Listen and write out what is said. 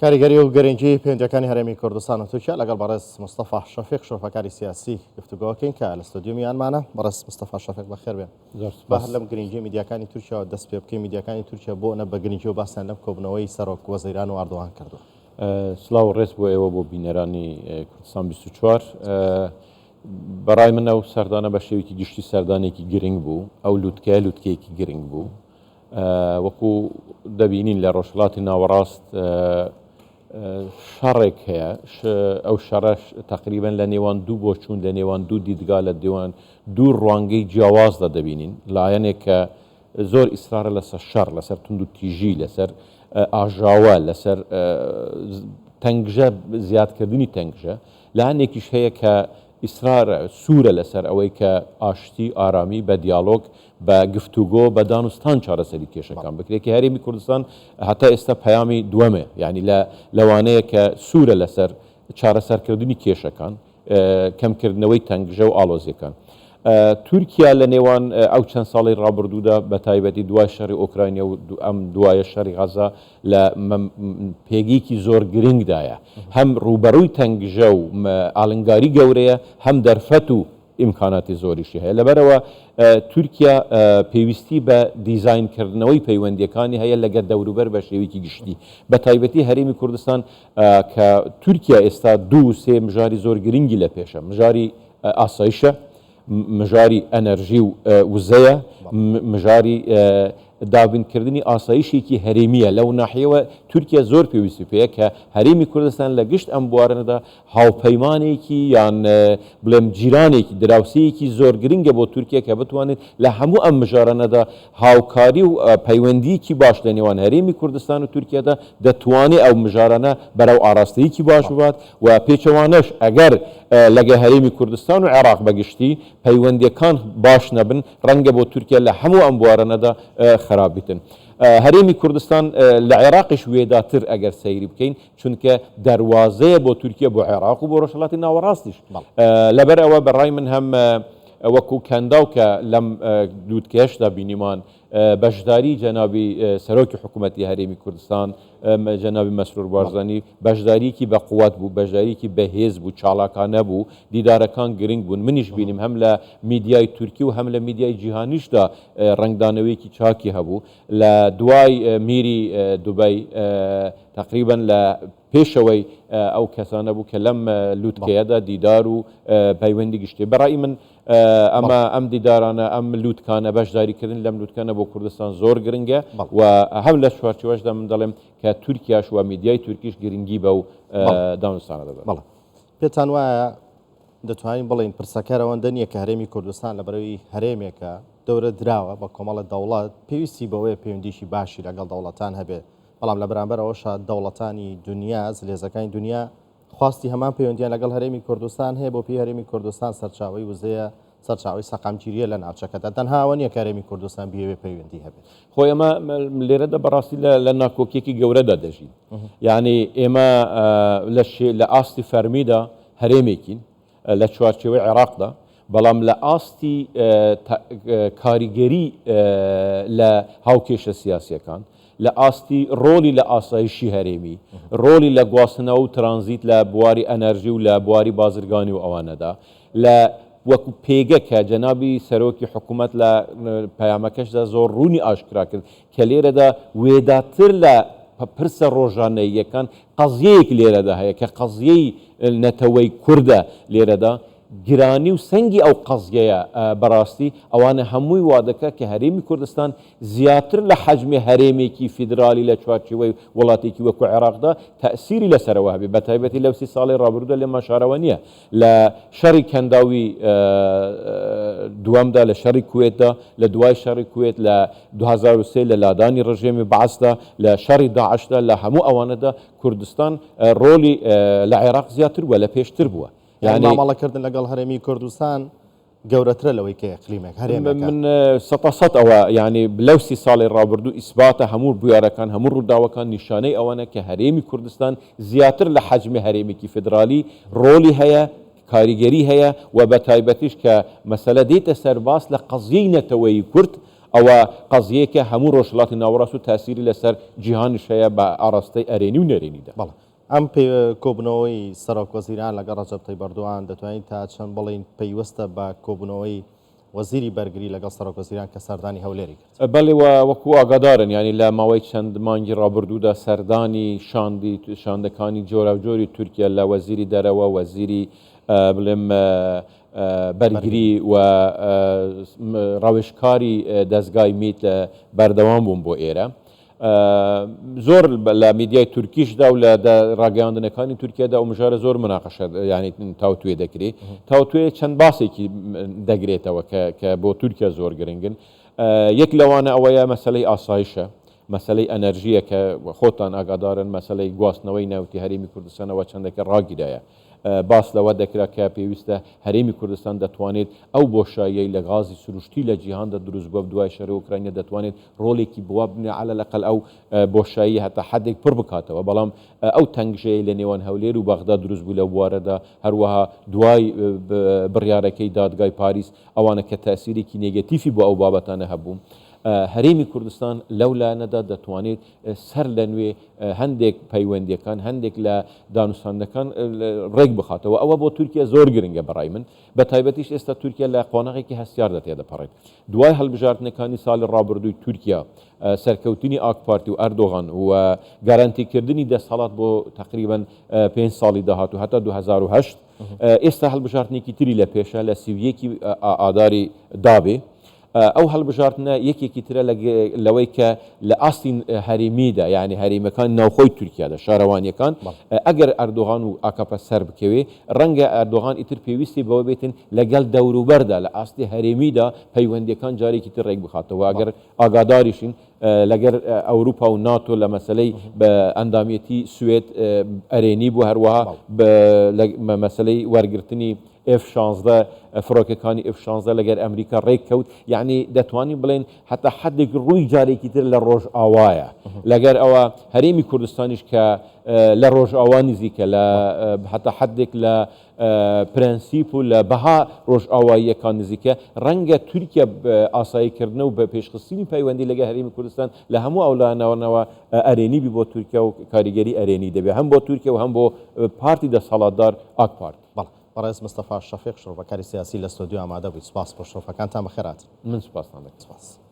کاریگەری و گرنگی پەیوەندیەکانی هەرێمی کوردستان و تورکیا لەگەڵ بەڕێز مستەفا شەفیق شرۆڤەکاری سیاسی گفتوگۆکەین کە لە ستۆدیۆ میوانمانە. بەڕێز مستەفا شەفیق بەخێر بێن. زۆر با سوپاس. هەر لەم گرنگی میدیاکانی تورکیاوە دەست پێ بکەین. میدیاکانی تورکیا بۆ نە بە گرنگی و باسیان لەم کۆبوونەوەی سەرۆک وەزیران و ئەردۆغان کردووە؟ سڵاو و ڕێز بۆ ئێوە بۆ بینەرانی کوردستان 24. بەڕای من ئەو سەردانە بە شێوەیەکی گشتی سەردانێکی گرنگ بوو، ئەو لوتکەیە لوتکەیەکی گرنگ بوو. وەکو دەبینین لە ڕۆژهەڵاتی ناوەڕاست شەڕێک هەیە، ئەو شەڕەش تەقریبەن لە نێوان دوو بۆچوون، لە نێوان دوو دیدگا، لە نێوان دوو ڕوانگەی جیاوازدا دەبینین. لایەنێک کە زۆر ئیسرارە لەسەر شەڕ، لەسەر توندوتیژی، لەسەر ئاژاوە، لەسەر تەنگژە، زیادکردنی تەنگژە. لایەنێکیش هەیە کە ئیسرارە، سوورە لەسەر ئەوەی کە ئاشتی، ئارامی بە دیاڵۆگ، بە گفتوگۆ، بە دانوستان چارەسەری کێشەکان بکرێت کە هەرێمی کوردستان هەتا ئێستا پەیامی دووەمە، یانی لە لەوانەیە کە سوورە لەسەر چارەسەرکردنی کێشەکان، کەمکردنەوەی تەنگژە و ئاڵۆزییەکان. تورکیا لە نێوان ئەو چەند ساڵەی ڕابردوودا بە تایبەتی دوای شەڕی ئۆکرانیا و ئەم دوایە شەڕی غەزا لە پێگەیەکی زۆر گرنگدایە، هەم ڕووبەڕووی تەنگژە و ئالنگاری گەورەیە، هەم دەرفەت و ئیمکاناتی زۆریشی هەیە. لەبەرئەوە تورکیا پێویستی بە دیزاینکردنەوەی پەیوەندییەکانی هەیە لەگەر دەوروبەر بە شێوەیەکی گشتی، بە تایبەتی هەرێمی کوردستان کە تورکیا ئێستا دوو سێ مژاری زۆر گرنگی لە پێشە، مژاری ئاسایشە، مژاری ئەنەرژی و وزەیە، مژاری دابینکردنی ئاسایشێکی هەرێمییە، لەو ناحیەوە تورکیا زۆر پێویستی پێیە کە هەرێمی کوردستان لە گشت ئەم بوارانەدا هاوپەیمانێکی یان بڵێم جیرانێکی دراوسێیەکی زۆر گرنگە بۆ تورکیا کە بتوانێت لە هەموو ئەم مژارانەدا هاوکاری و پەیوەندییەکی باش لە نێوان هەرێمی کوردستان و تورکیادا دەتوانێت ئەو مژارانە بەرەو ئاراستەیەکی باش ببات و پێچەوانەش ئەگەر لەگە هەرێمی کوردستان و عێراق بە گشتی پەیوەندیەکان باش نەبن ڕەنگە بۆ تورکیا لە هەموو ئەم بوارانەدا خراپ بیتن. هەرێمی کوردستان لە عێراقیش وێداتر ئەگەر سەیری بکەین چونکە دەروازەیە بۆ تورکیا بۆ عێراق و بۆ ڕۆژهەڵاتی ناوەڕاستیش. لەبەر ئەوە بە ڕای من هەم وەکو کەنداو کە لەم لوتکەیەشدا بینیمان بەشداری جەنابی سەرۆکی حکوومەتی هەرێمی کوردستان جەنابی مەسرور بارزانی بەشداریەکی بە قوت بوو، بەشداریەکی بەهێز بوو، چالاکانە بوو، دیدارەکان گرنگ بوون، منیش بینیم هەم لە میدیای تورکی و هەم لە میدیای جیهانیشدا ڕەنگدانەوەیەکی چاکی هەبوو. لە دوای میری دوبەی تەقریبەن لە پێشەوەی ئەو کەسانە بوو کە لەم لوتکەیەدا دیدار و پەیوەندی گشتی. بە ڕای من ئەمە ئەم دیدارانە، ئەم لوتکانە، بەشداریکردن لەم لوتکانە بۆ کوردستان زۆر گرنگە و هەم لە چوارچێوەشدا من دەڵێم کە تورکیاش و میدیای تورکیش گرنگی بەو دانوستانە دەدات. بەڵێ. پێتان وایە دەتوانین بڵێین پرسەکە رەوەندە نییە کە هەرێمی کوردستان لەبەرئەوەی هەرێمێکە دەورە دراوە بە کۆمەڵە دەوڵەت پێویستی بەوەیە پەیوەندیی باشی لەگەڵ دەوڵەتان هەبێت، بەڵام لە بەرامبەر ئەوەشا دەوڵەتانی دونیا، زلهێزەکانی دونیا خواستی هەمان پەیوەندیان لەگەڵ هەرێمی کوردستان هەیە، بۆ پێی هەرێمی کوردستان سەرچاوەی وزەیە، سەرچاوەی سەقامگیرییە لە ناوچەکەدا، تەنها ئەوە نییە کە هەرێمی کوردستان بیەوێ پەیوەندی هەبێت. خۆ ئێمە لێرەدا بەڕاستی لە ناکۆکییەکی گەورەدا دەژین. یانی ئێمە لە ئاستی فەرمیدا هەرێمێکین لە چوارچێوەی عێراقدا، بەڵام لە ئاستی کاریگەری لە هاوکێشە سیاسییەکان، لە ئاستی ڕۆڵی لە ئاسایشی هەرێمی، ڕۆڵی لە گواستنەوە و ترانزیت لە بواری ئەنەرژی و لە بواری بازرگانی و ئەوانەدا، لە وەکو پێگە کە جەنابی سەرۆکی حکوومەت لە پەیامەکەشدا زۆر ڕوونی ئاشکرا کرد کە لێرەدا وێداتر لە پرسە ڕۆژانەییەکان قەزیەیەک لێرەدا هەیە کە قەزیەی نەتەوەی کوردە لێرەدا گرانی و سەنگی ئەو قەزیەیە بەڕاستی ئەوانە هەمووی وادەکا کە هەرێمی کوردستان زیاتر لە حەجمی هەرێمێکی فیدرالی لە چوارچێوەی وڵاتێکی وەکو عێراقدا تەئسیری لەسەرەوە هەبێ بەتایبەتی لەو سی ساڵەی ڕابردوودا لێمان شارەوە نییە لە شەڕی کەنداوی دووەمدا، لە شەڕی کوێتدا، لە دوای شەڕی کوێت، لە 2003 لە لادانی ڕژێمی بەعسدا، لە شەڕی داعشدا، لە هەموو ئەوانەدا کوردستان ڕۆڵی لە عێراق زیاتر بووە، لە پێشتر بووە. یانی مامەڵەکردن لەگەڵ هەرێمی کوردستان گەورەترە لەوەی کە ئیقلیمێک، هەرێمێکە. من سەتا سەت ئەوە یانی لەو سی ساڵەی ڕابردوو ئیسباتە هەموو بویارەکان هەموو ڕووداوەکان نیشانەی ئەوەنە کە هەرێمی کوردستان زیاتر لە حەجمی هەرێمێکی فیدرالی ڕۆڵی هەیە کاریگەری هەیە و بە تایبەتیش کە مەسەلە دێتە سەر باس لە قەزیەی نەتەوەیی کورد. ئەوە قەزیەیەکە هەموو ڕۆژهەڵاتی ناوەڕاست و تاسیری لەسەر جیهانیش هەیە بە ئاڕاستەی ئەرێنی و نەرێنیدا. بەڵێ. ئەم کۆبوونەوەی سەرۆک وەزیران لەگەڵ ڕەجەب تەیب ئەردۆغان دەتوانین تا چەند بڵێین پەیوەستە بە کۆبوونەوەی وەزیری بەرگری لەگەڵ سەرۆک وەزیران کە سەردانی هەولێری کرد؟ بەڵێ و وەکو ئاگادارن یانی لە ماوەی چەند مانگی ڕابردوودا سەردانی شاندی شاندەکانی جۆراوجۆری تورکیا لە وەزیری دەرەوە، وەزیری بڵێم بەرگری و ڕاوێژکاری دەزگای میت بەردەوام بوون بۆ ئێرە. زۆر لە میدیای تورکیشدا و لە ڕاگەیاندنەکانی تورکیادا ئەو مژارە زۆر مناقەشە یانی تاوتوێ دەکرێ. تاوتوێ چەند باسێکی دەگرێتەوە کە بۆ تورکیا زۆر گرنگن. یەک لەوانە ئەوەیە مەسەلەی ئاسایشە، مەسەلەی ئەنەرژییە کە خۆتان ئاگادارن مەسەلەی گواستنەوەی نەوتی هەرێمی کوردستانەوە چەندەکە ڕاگیرایە. باس لەوە دەکرا کە پێویستە هەرێمی کوردستان دەتوانێت ئەو بۆشاییەی لە غازی سروشتی لە جیهاندا دروستبووە دوای شەڕی ئۆکرانیا دەتوانێت ڕۆڵێکی بوا بنێ عەلە لەقەل ئەو بۆشاییە هەتا حەدێک پڕ بکاتەوە بەڵام ئەو تەنگژەیەی لە نێوان هەولێر و بەغدا دروست بوو لەو بوارەدا هەروەها دوای بڕیارەکەی دادگای پاریس ئەوانە کە تەئسیرێکی نێگەتیفی بۆ ئەو بابەتانە هەبوو هەرێمی کوردستان لەو لایەنەدا دەتوانێت سەر لە نوێ هەندێک پەیوەندیەکان هەندێک لە دانوستاندنەکان ڕێک بخاتەوە ئەوە بۆ تورکیا زۆر گرنگە بەڕای من بە تایبەتیش ئێستا تورکیا لە قۆناغێکی هەستیاردا تێدەپەڕێت دوای هەڵبژاردنەکانی ساڵی ڕابردووی تورکیا سەرکەوتنی ئاک پارتی و ئەردۆغان و گەرەنتیکردنی دەسەڵات بۆ تقریبا پێنج ساڵی داهاتوو هەتا 2008 ئێستا هەڵبژاردنێکی تری لە پێشە لە 31 ئاداری دابێ ئەو هەڵبژاردنە یەکێکی ترە لەوەی کە لە ئاستی هەرێمیدا یانی هەرێمەکان ناوخۆی تورکیادا شارەوانیەکان ئەگەر ئەردۆغان و ئاکەپە سەر بکەوێ ڕەنگە ئەردۆغان ئیتر پێویستی بەوە بێتن لەگەڵ دەوروبەردا لە ئاستی هەرێمیدا پەیوەندیەکان جارێکی تر ڕێک بخاتەوە ئەگەر ئاگاداریشین لەگەر ئەوروپا و ناتۆ لە مەسەلەی بە ئەندامیەتی سوێد ئەرێنی بوو هەروەها مەسەلەی وەرگرتنی ئێف 16 فڕۆکەکانی ئێف 16 لەگەر ئەمریکا ڕێک کەوت یعنی دەتوانین بڵێن هەتا حدێک ڕووی جارێکی تر لە ڕۆژئاوایە لەگەر ئەوە هەرێمی کوردستانیش کە لە ڕۆژئاوا نزیکە لە هەتا حدێک لە پرەنسیپ و لە بەها ڕۆژئاواییەکان نزیکە، ڕەنگە تورکیا ئاساییکردن و پێشخستنی پەیوەندی لەگەڵ هەرێمی کوردستان لە هەموو ئەو لایەنانەوە ئەرێنی بی بۆ تورکیا و کاریگەری ئەرێنی دەبێت هەم بۆ تورکیا و هەم بۆ پارتی دەسەڵاتدار ئاک پارتی. بەڵێ بەڕێز مستەفا شەفیق شرۆڤەکاری سیاسی لە ستۆدیۆ ئامادە بوویت سوپاس بۆ شرۆڤەکانتان بەخێرهاتن. من سوپاستان دەکەم. سوپاس.